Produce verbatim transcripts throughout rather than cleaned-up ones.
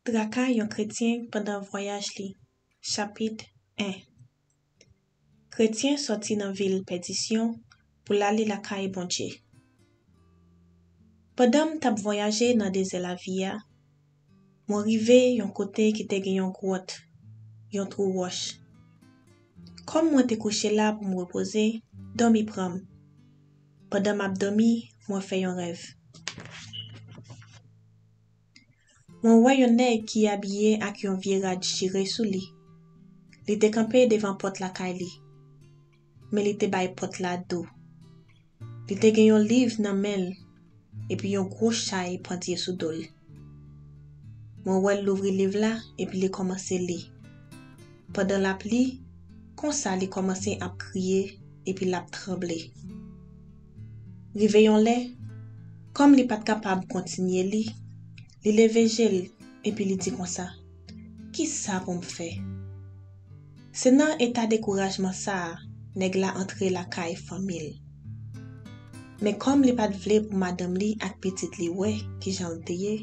Traka yon kretyen pandan vwayaj li. Chapit en. Kretyen sòti nan vil pèdisyon pou l ale lakay Bondye. Pandan m t ap vwayaje nan dezè lavi a, mwen rive yon kote ki te gen yon gwòt, yon twou wòch. Kòm mwen te kouche la pou m repoze, dòmi pran m. Pandan m ap dòmi, mwen fè yon rèv. Mwen wè yon nèg ki abiye ak yon vye rad chire sou li. Li te kanpe devan pòt lakay li, men li te bay pòt la do. Li te gen yon liv nan men l, epi yon gwo chay pandye sou do l. Mwen wè l louvri liv la, epi li kòmanse li. Pandan l ap li, konsa li kòmanse ap kriye, epi l ap tranble. Rive yon lè, kòm li pa t kapab kontinye li, li leve je l, epi li di konsa, "Ki sa pou m fè?" Se nan eta dekourajman sa a, nèg la antre lakay fanmi l. Men kòm li pa t vle pou madanm li ak pitit li wè kijan l te ye,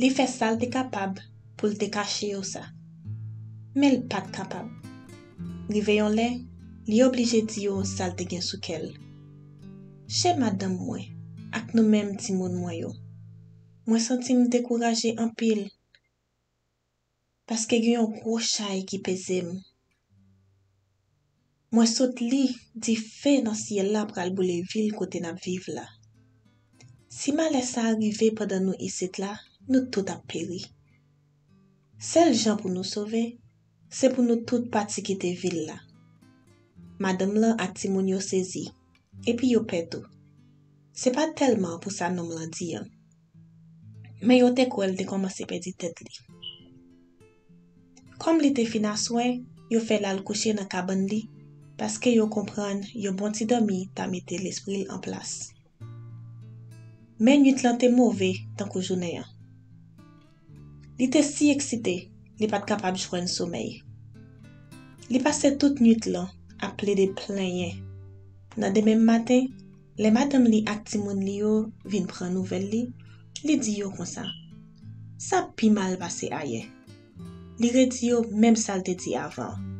li fè sa l te kapab pou l te kache yo sa. Men l pa t kapab. Rive yon lè, li oblije di yo sa l te gen sou kè l. "Chè madanm mwen ak nou menm timoun mwen yo, mwen santi m dekouraje anpil, paske gen yon gwo chay ki peze m. Mwen sot li dife nan syèl la pral boule vil kote n ap viv la. Si malè sa a rive pandan nou isit la, nou tout ap peri. Sèl jan pou nou sove, se pou nou tout pati kite vil la." Madanm lan ak timoun yo sezi, epi yo pè tou. Se pa tèlman pou sa nonm lan di an, men yo te kwè l te kòmanse pèdi tèt li. Kòm li te fin aswè, yo fè l al kouche nan kabann li, paske yo konprann yon bon ti dòmi ta mete lespri l an plas. Men nwit lan te move tankou jounen an. Li te si eksite, li pa t kapab jwenn somèy. Li pase tout nwit lan ap plede plenyen. Nan demen maten, lè madanm li ak timoun li yo vin pran nouvèl li, li di yo konsa, "Sa pi mal pase ayè." Li redi yo menm sa l te di avan an.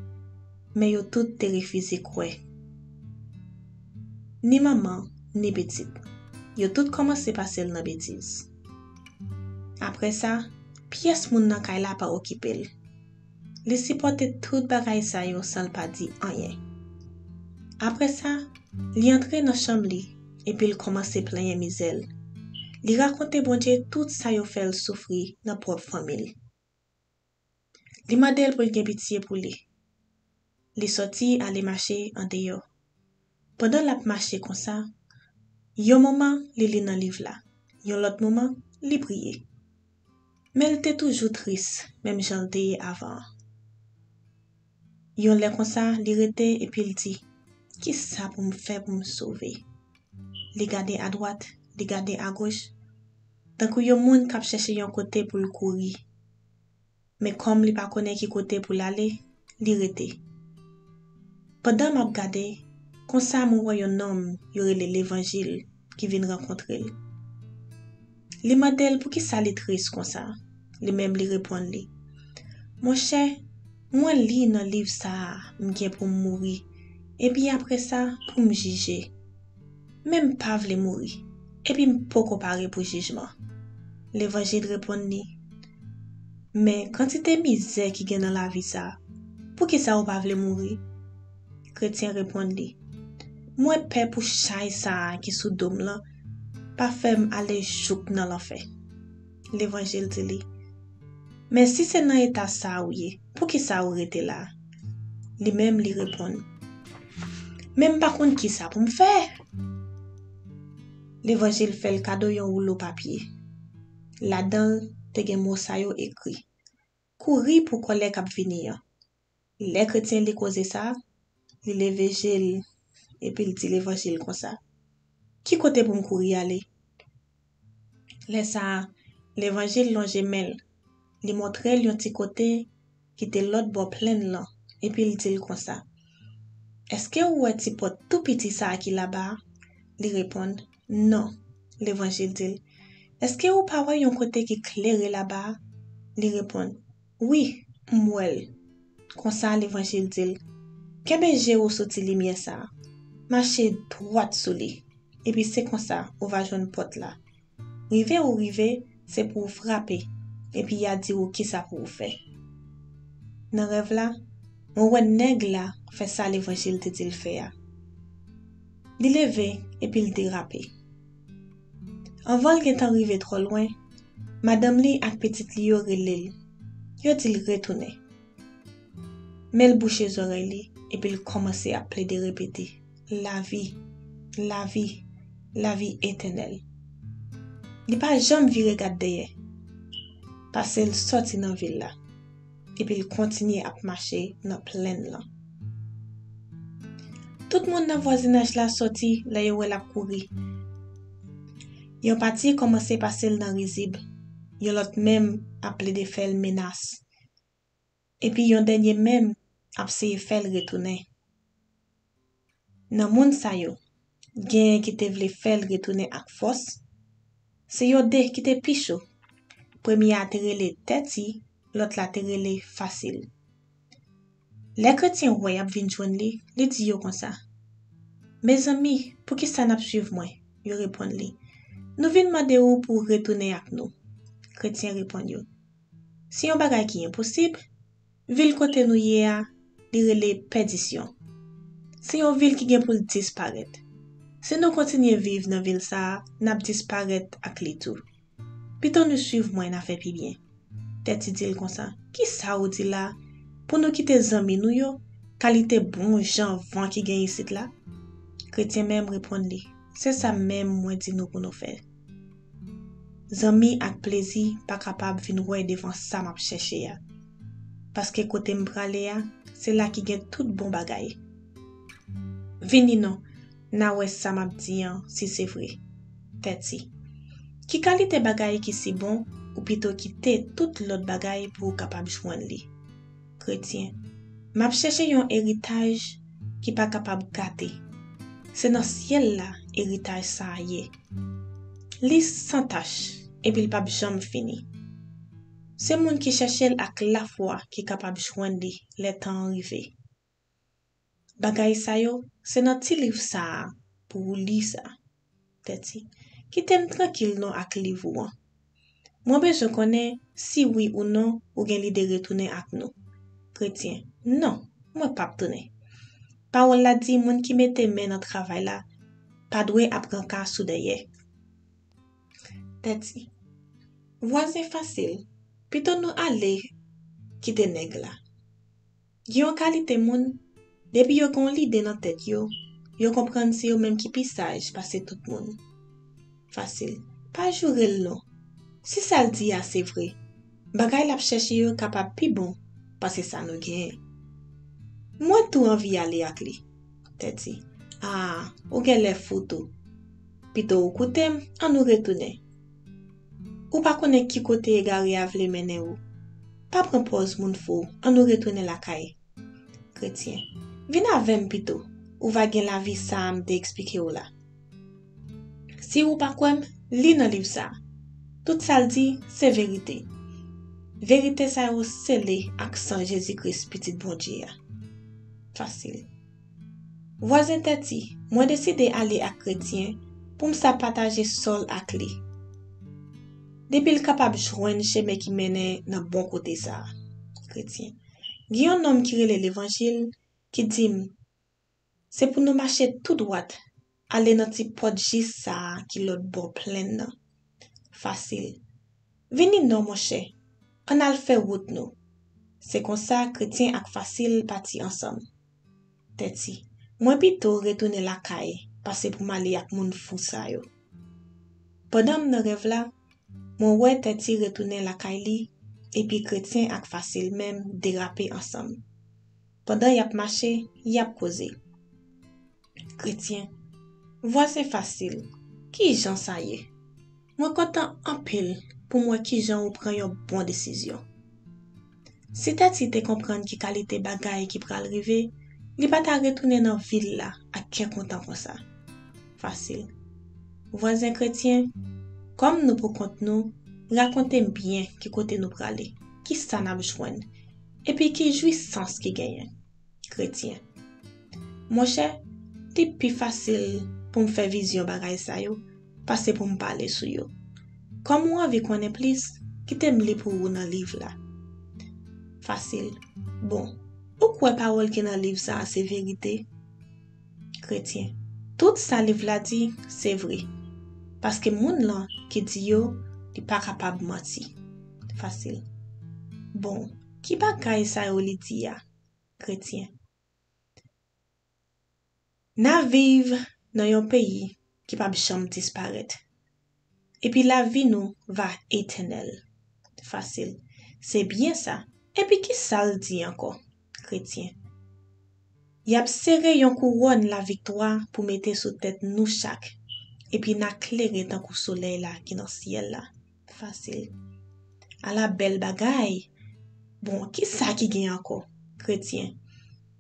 Men yo tout te refize kwè. Ni manman, ni pitit. Yo tout kòmanse pase l nan betiz. Apre sa, pyès moun nan kay la pa okipe l. Li sipòte tout bagay sa yo san l pa di anyen. Apre sa, li antre nan chanm li, epi l kòmanse plenyen mizè l. Li rakonte Bondye tout sa yo fè l soufri nan pwòp fanmi l. Li mande l pou l gen pitye pou li. Li sòti ale mache andeyò. Pandan l ap mache konsa, yon moman li li nan liv la, yon lòt moman li priye. Men l te toujou tris, menm jan l te ye avan an. Yon lè konsa, li rete epi l di, "Ki sa pou m fè pou m sove?" Li gade adwat, li gade agoch, tankou yon moun k ap chèche yon kote pou l kouri. Men kòm li pa konnen ki kote pou l ale, li rete. Pandan m ap gade, konsa mwen wè yon nonm yo rele Levanjil ki vin rankontre l. Li mande l poukisa li tris konsa. Li menm li reponn li, "Monchè, mwen li nan liv sa a, m gen pou m mouri, epi apre sa, pou m jije. Men m pa vle mouri, epi m poko pare pou jijman." Levanjil reponn li, "Men kantite mizè ki gen nan lavi sa a, poukisa ou pa vle mouri?" Kretyen reponn li, "Mwen pè pou chay sa a ki sou do m lan pa fè m ale jouk nan lanfè." Levanjil di li, "Men si se nan eta sa a ou ye, poukisa ou rete la a?" Li menm li reponn, "Men m pa konn ki sa pou m fè." Levanjil fè l kado yon woulo papye. Ladan l te gen mo sa yo ekri, "Kouri pou kòlè k ap vini an." Lè kretyen li koze sa, li leve je l epi l di Levanjil konsa, "Ki kote pou m kouri ale?" Lè sa a, Levanjil lonje men l, li montre l yon ti kote ki te lòt bò plèn lan, epi l di l konsa, "Èske ou wè ti pòt tou piti sa a ki laba a?" Li reponn, "Non." Levanjil di l, "Èske ou pa wè yon kote ki klere laba a?" Li reponn, "Wi, m wè l." Konsa, Levanjil di l, "Kenbe je w sou ti limyè sa a. Mache dwat sou li, epi se konsa ou va jwenn pòt la. Rive ou rive, se pou w frape, epi y a di w kisa pou w fè." Nan rèv la, mwen wè nèg la fè sa Levanjil te di l fè a. Li leve epi l derape. Anvan l gentan rive twò lwen, madanm li ak pitit li yo rele l. Yo di l retounen. Men l bouche zòrèy li epi l kòmanse ap plede repete, "Lavi, lavi, lavi etènèl." Li pa janm vire gad dèyè. Pase l sòti nan vil la, epi l kontinye ap mache nan plenn lan. Tout moun nan vwazinaj la sòti lè yo wè l ap kouri. Yon pati kòmanse pase l nan rizib, yon lòt menm ap plede fè l menas, epi yon dènye menm ap seye fè l retounen. Nan moun sa yo, genyen ki te vle fè l retounen ak fòs. Se yo de ki te pi cho. Premye a te rele Tèti, lòt la te rele Fasil. Lè kretyen wè y ap vin jwenn li, li di yo konsa, "Mezanmi, poukisa n ap swiv mwen?" Yo reponn li, "Nou vin mande w pou w retounen ak nou." Kretyen reponn yo, "Se yon bagay ki enposib. Vil kote nou ye a, li rele Pèdisyon. Se yon vil ki gen pou l disparèt. Si nou kontinye viv nan vil sa a, n ap disparèt ak li tou. Pito nou swiv mwen, n a fè pi byen." Tèti di l konsa, "Kisa w di la? Pou nou kite zanmi nou yo, kalite bon jan van ki gen isit la?" Kretyen menm reponn li, "Se sa menm mwen di nou pou nou fè." Zanmi ak plezi pa kapab vin wè devan sa m ap chèche a. Paske kote m prale a, se la ki gen tout bon bagay. Vini non, n a wè sa m ap di an si se vre. Tèti, ki kalite bagay ki si bon ou pito kite tout lòt bagay pou w kapab jwenn li? Kretyen, m ap chèche yon eritaj ki pa kapab gate. Se nan syèl la eritaj sa a ye. Li san tach, epi l p ap janm fini. Se moun ki chèche l ak lafwa ki kapab jwenn li lè tan an rive. Bagay sa yo, se nan ti liv sa a pou w li sa. Tèti, kite m trankil non ak liv ou an. Mwen bezwen konnen si wi ou non ou gen lide retounen ak nou. Kretyen, non, mwen p ap tounen. Pawòl la di moun ki mete men nan travay la pa dwe ap ranka sou dèyè. Tèti, vwazen Fasil, pito nou ale kite nèg la. Gen yon kalite moun, depi yo gen yon lide nan tèt yo, yo konprann se yo menm ki pi saj pase tout moun. Fasil, pa joure l non. Si sa l di a se vre, bagay l ap chèche yo kapab pi bon pase sa nou genyen. Mwen tou anvi ale ak li. Tèti, a, ou genlè fou tou. Pito ou koute m, ann nou retounen. Ou pa konnen ki kote egare a vle mennen ou. Pa pran pòz moun fou, ann nou retounen lakay. Kretyen, vin avè m pito, ou va gen lavi sa a m te eksplike w la. Si ou pa kwè m, li nan liv sa a. Tout sa l di, se verite. Verite sa yo sele ak san Jezi Kris, Pitit Bondye a. Fasil. Vwazen Tèti, mwen deside ale ak Kretyen pou m sa pataje sòl ak li. Depi l kapab jwenn chemen ki mennen nan bon kote sa a. Kretyen. Gen yon nonm ki rele Levanjil ki di m, se pou nou mache tou dwat, ale nan ti pòt jis sa a ki lòt bò plenn nan. Fasil. Vini non, monchè, ann al fè wout nou. Se konsa Kretyen ak Fasil pati ansanm. Tèti, mwen pito retounen lakay pase pou m ale ak moun fou sa yo. Pandan m nan rèv la, mwen wè Tèti retounen lakay li, epi Kretyen ak Fasil menm derape ansanm. Pandan y ap mache, y ap koze. Kretyen, vwazen Fasil, ki jan sa ye? Mwen kontan anpil pou m wè ki jan ou pran yon bon desizyon. Si Tèti te konprann ki kalite bagay ki pral rive, li pa ta retounen nan vil la ak kè kontan konsa. Fasil. Vwazen Kretyen, kòm nou poukont nou, rakonte m byen ki kote nou prale, ki sa n ap jwenn, epi ki jwisans ki genyen. Kretyen. Monchè, li pi fasil pou m fè vizyon bagay sa yo, pase pou m pale sou yo. Kòm ou anvi konnen plis, kite m li pou ou nan liv la. Fasil. Bon, ou kwè pawòl ki nan liv sa a se verite? Kretyen. Tout sa liv la di, se vre. Paske moun lan ki di yo, li pa kapab manti. Fasil. Bon, ki bagay sa yo li di a? Kretyen. N a viv nan yon peyi ki p ap janm disparèt. Epi lavi nou va etènèl. Fasil. Se byen sa. Epi ki sa l di ankò? Kretyen. Y ap sere yon kouwòn laviktwa pou mete sou tèt nou chak, epi n a klere tankou solèy la ki nan syèl la. Fasil. Ala bèl bagay! Bon, ki sa ki gen ankò? Kretyen.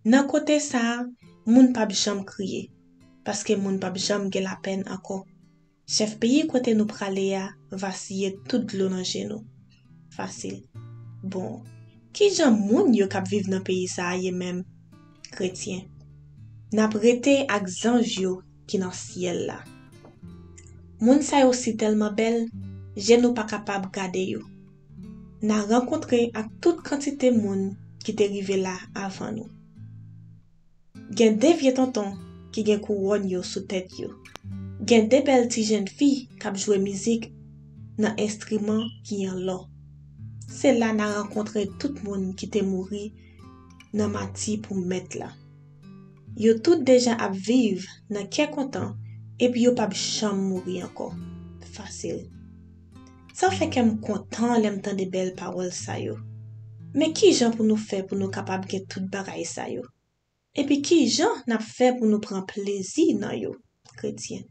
Nan kote sa a, moun p ap janm kriye, paske moun p ap janm gen lapèn ankò. Chèf peyi kote nou prale a va siye tout dlo nan je nou. Fasil. Bon, ki jan moun yo k ap viv nan peyi sa a ye menm? Kretyen. N ap rete ak zanj yo ki nan syèl la. Moun sa yo si tèlman bèl, je nou pa kapab gade yo. N a rankontre ak tout kantite moun ki te rive la avan nou. Gen de vye tonton ki gen kouwòn yo sou tèt yo. Gen de bèl ti jèn fi k ap jwe mizik nan enstriman ki an lò. Se la n a rankontre tout moun ki te mouri nan mati pou Mèt la. Yo tout deja ap viv nan kè kontan, epi yo p ap janm mouri ankò. Fasil. Sa fè kè m kontan lè m tande bèl pawòl sa yo. Men ki jan pou nou fè pou nou kapab gen tout bagay sa yo? Epi ki jan n ap fè pou nou pran plezi nan yo? Kretyen.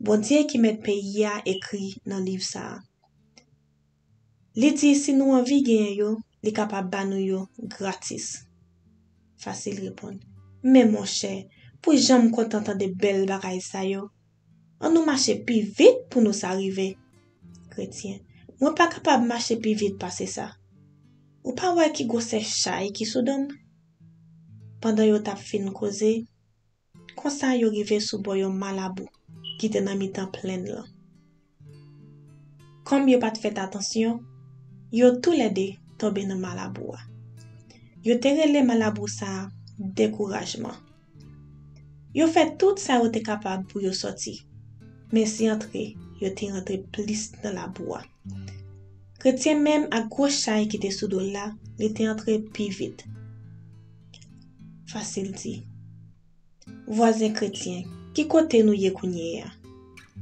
Bondye ki mèt peyi a ekri nan liv sa a. Li di si nou anvi genyen yo, li kapab ba nou yo gratis. Fasil reponn. Men monchè, pou jan m kontan tande bèl bagay sa yo. An nou mache pi vit pou nou sa rive. Kretyen. Mwen pa kapab mache pi vit pase sa. Ou pa wè ki gwosè chay ki sou do m? Pandan yo t ap fin koze, konsa yo rive sou bò yon malabou ki te nan mitan plenn lan. Kòm yo pa t fèt atansyon, yo toulède tonbe nan malabou a. Yo te rele malabou sa a dekourajman. Yo fè tout sa yo te kapab pou yo sòti, men si antre, yo te antre plis nan labou a. Kretyen menm ak gwo chay ki te sou do l la, li te antre pi vit. Fasil di. Vwazen kretyen, ki kote nou ye kounye a?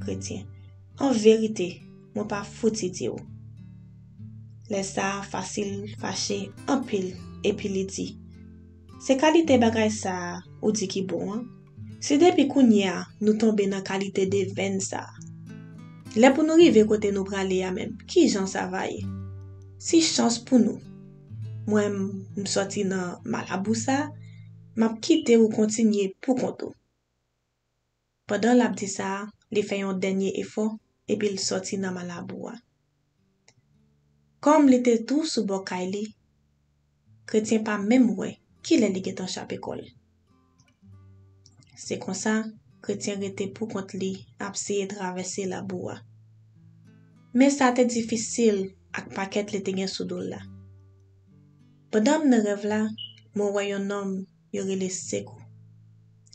Kretyen, an verite, mwen pa fouti di w. Lè sa a, Fasil fache anpil, epi li di, se kalite bagay sa a ou di ki bon an? Si depi kounye a nou tonbe nan kalite devenn sa a, lè pou nou rive kote nou prale a menm, ki jan sa va ye? Si chans pou nou, mwen m sòti nan malabou sa a, m ap kite ou kontinye pou kont ou. Pandan l ap di sa a, li fè yon dènye efò epi l sòti nan malabou a. Kòm li te tou sou bò kay li, kretyen pa menm wè kilè li gentan chape kò l. Se konsa, kretyen rete pou kont li ap seye travèse labou a. Men sa te difisil ak pakèt li te gen sou do l la. Pandan m nan rèv la, mwen wè yon nonm yo rele Sekou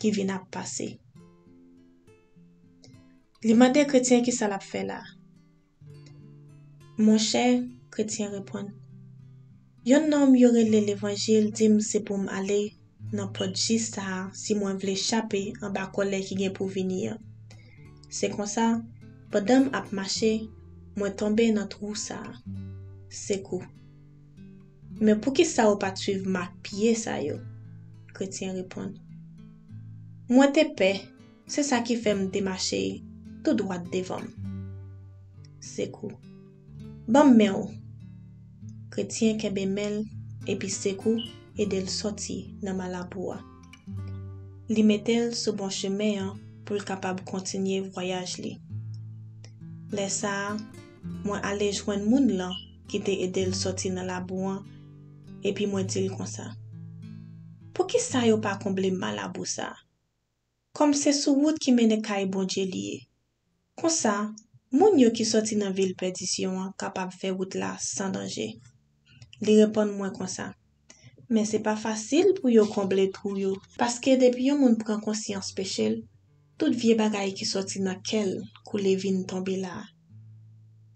ki vin ap pase. Li mande kretyen kisa l ap fè la. Monchè, kretyen reponn, yon nonm yo rele Levanjil di m se pou m ale nan pòt ji sa a si mwen vle chape anba kòlè ki gen pou vini an. Se konsa, pandan m ap mache, mwen tonbe nan twou sa a. Sekou. Men poukisa ou pa t swiv mak pye sa yo? Kretyen reponn, mwen te pè, se sa ki fè m te mache tou dwat devan m. Sekou. Ban m men w. Kretyen kenbe men l, epi Sekou ede l sòti nan malabou a. Li mete l sou bon chemen an pou l kapab kontinye vwayaj li. Lè sa a, Mwen ale jwenn moun lan ki te ede l sòti nan labou an, epi mwen di l konsa, "Poukisa yo pa konble ma labou sa a? Kòm se sou wout ki mennen kay Bondye li ye. Konsa, moun yo ki sòti nan vil pèdisyon an kapab fè wout la san danje." Li reponn mwen konsa, "Men se pa fasil pou yo konble twou yo, paske depi yon moun pran konsyans peche l, tout vye bagay ki sòti nan kè l koule vin tonbe la a.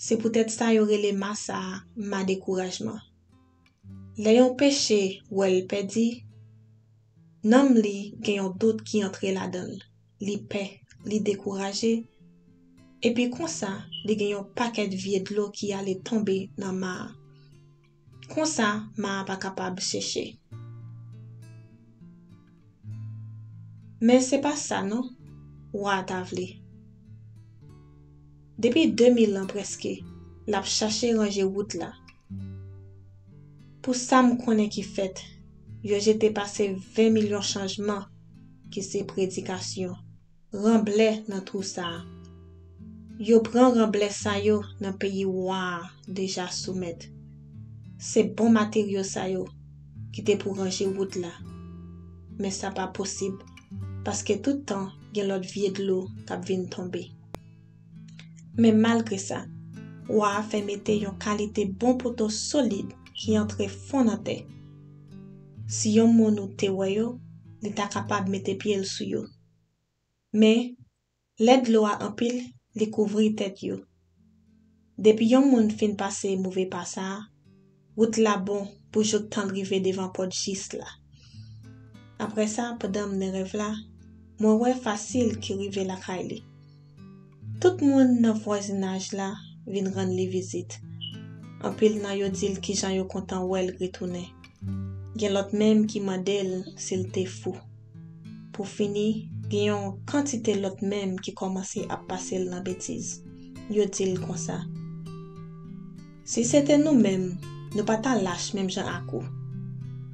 Se poutèt sa yo rele ma sa a ma dekourajman. Lè yon peche wè l pèdi, nanm li gen yon dout ki antre ladan l, li pè, li dekouraje, epi konsa, li gen yon pakèt vye dlo ki ale tonbe nan ma a. Konsa, ma a pa kapab cheche." Men se pa sa non, wa a ta vle. Depi de mil an prèske, l ap chache ranje wout la. Pou sa m konnen ki fèt, yo jete pase ven milyon chanjman, ki se predikasyon, ranblè nan twou sa a. Yo pran ranblè sa yo nan peyi wa a deja soumèt. Se bon materyo sa yo ki te pou ranje wout la. Men sa pa posib, paske tout tan gen lòt vye dlo k ap vin tonbe. Men malgre sa, wa a fè mete yon kalite bon poto solid ki antre fon nan tè. Si yon moun ou te wè yo, li ta kapab mete pye l sou yo. Men, lè dlo a anpil, li kouvri tèt yo. Depi yon moun fin pase move pa sa a, wout la bon pou jouk tan l rive devan pòt jis la. Apre sa, pandan m nan rèv la, mwen wè Fasil ki rive lakay li. Tout moun nan vwazinaj la vin rann li vizit. Anpil nan yo di l kijan yo kontan wè l retounen. Gen lòt menm ki mande l si l te fou. Pou fini, gen yon kantite lòt menm ki kòmanse ap pase l nan betiz. Yo di l konsa, "Si se te nou menm, nou pa ta lach menm jan ak ou.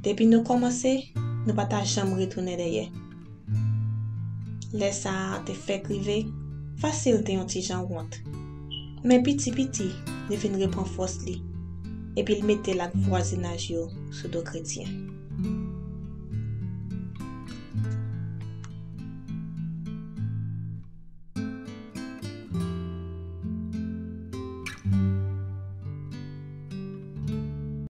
Depi nou kòmanse, nou pa ta janm retounen dèyè." Lè sa a te fèk rive, Fasil te yon ti jan wont. Men piti piti, li vin reprann fòs li, epi l mete l ak vwazinaj yo sou do kretyen.